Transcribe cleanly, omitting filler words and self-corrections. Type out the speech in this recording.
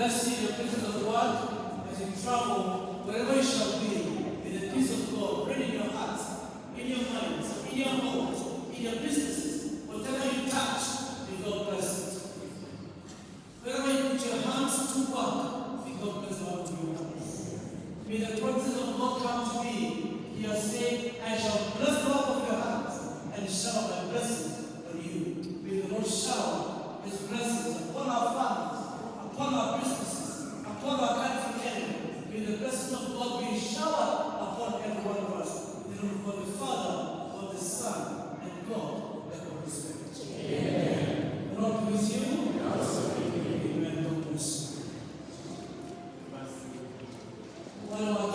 Bless you in your places of work as you travel, wherever you shall be. May the peace of God reign in your hearts, in your minds, in your homes, in your businesses. Whatever you touch, may God bless it. Wherever you put your hands to work, may God bless the work of your hands. May the promises of God come to be. He has said, "I shall bless the work of your hands and shower my blessings on you." May the Lord shower his blessings upon our families, upon our businesses, upon our country Kenya. May the blessings of God be showered upon every one of us. In the name of God the Father, God the Son, and God the Holy Spirit. Amen. The Lord be with you. Amen. God bless you. Basi Wale wa